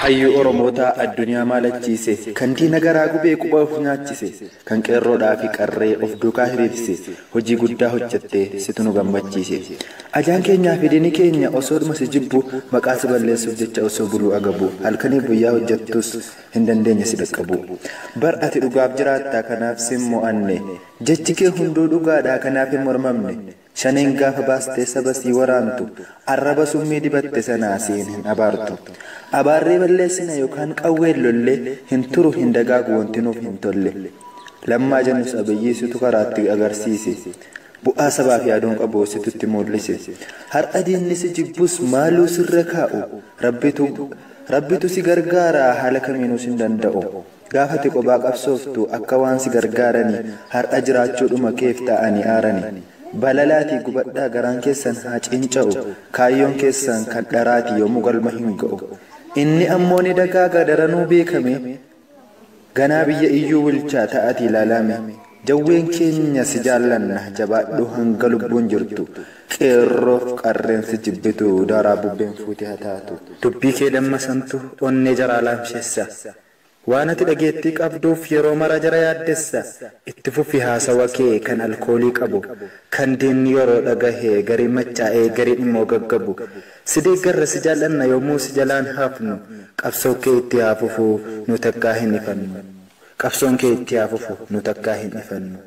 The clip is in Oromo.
Hayyuu Oromootaa addunyaa maalachiise, kan diina garaa gubee quba of nyaachise, kan qeerroodhaa fi qarree of duukaa hiriirse, hojii guddaa hojjattee situ nu gammachiise. Ajaan keenyaa fi diinni keenya osoodhuma si jibbu, maqaa si balleessuuf jecha osoo buluu agabu, halkaniif guyyaa hojjattus hin dandeenye si dhaqqabu. Bar ati dhugaaf jiraattaa, kanaaf sin mo'anne. Jechi kee hunduu dhugaadhaa, kanaaf hin mormamne. Shaneen gaafa baastee saba sii waraantu, arraba summii dibatte sanaa siin hin abaartu. Abaarree balleessina yookaan qawween lollee, hin turu hin dagaagu wanti nuuf hin tolle. Lammaa jennus Abiyyi situ karaatti agarsiise. Bu'aa sabaaf yaaduun qabu situtti mul'ise. Har'a diinni si jibbus maaluu sirra kaa'u? Rabbitu si gargaara, haala kamiinuu sin danda'u. Gaafa ati qobaa qabsooftu akka waan si gargaaranii, har'a jiraachuudhuma keef ta'anii aarani. Balalaatii gubadhaa, garaan keessan haa cinca'u, kaayyoon keessan kan dharaati yoomuu galma hin ga'u. Inni ammoo ni dagaaga daranuu beekame, ganaa biyya iyyuu bulchaa ta'atii ilaalame. Jawween keenya si jaallanna, jabaadhu hanga lubbuun jirtu. Qeerroof qarreen si jibbitu daaraa bubbeen fuute haa taatu. Dubbii kee dammasantu onnee jaraa laamsheessa. Waan ati dhageettii qabduuf yeroo mara jara yaaddessa. Itti fufi haasawa kee kan alkoolii qabu, kan diinni yeroo dhagahe gariin machaa'ee gariin immoo gaggabu. Si deeggarra, si jaallanna, yommuu si jalaan hafnu. Qabsoo kee itti haa fufu, nu takkaa hin ifannu. Qabsoon kee itti haa fufu, nu takkaa hin ifannu.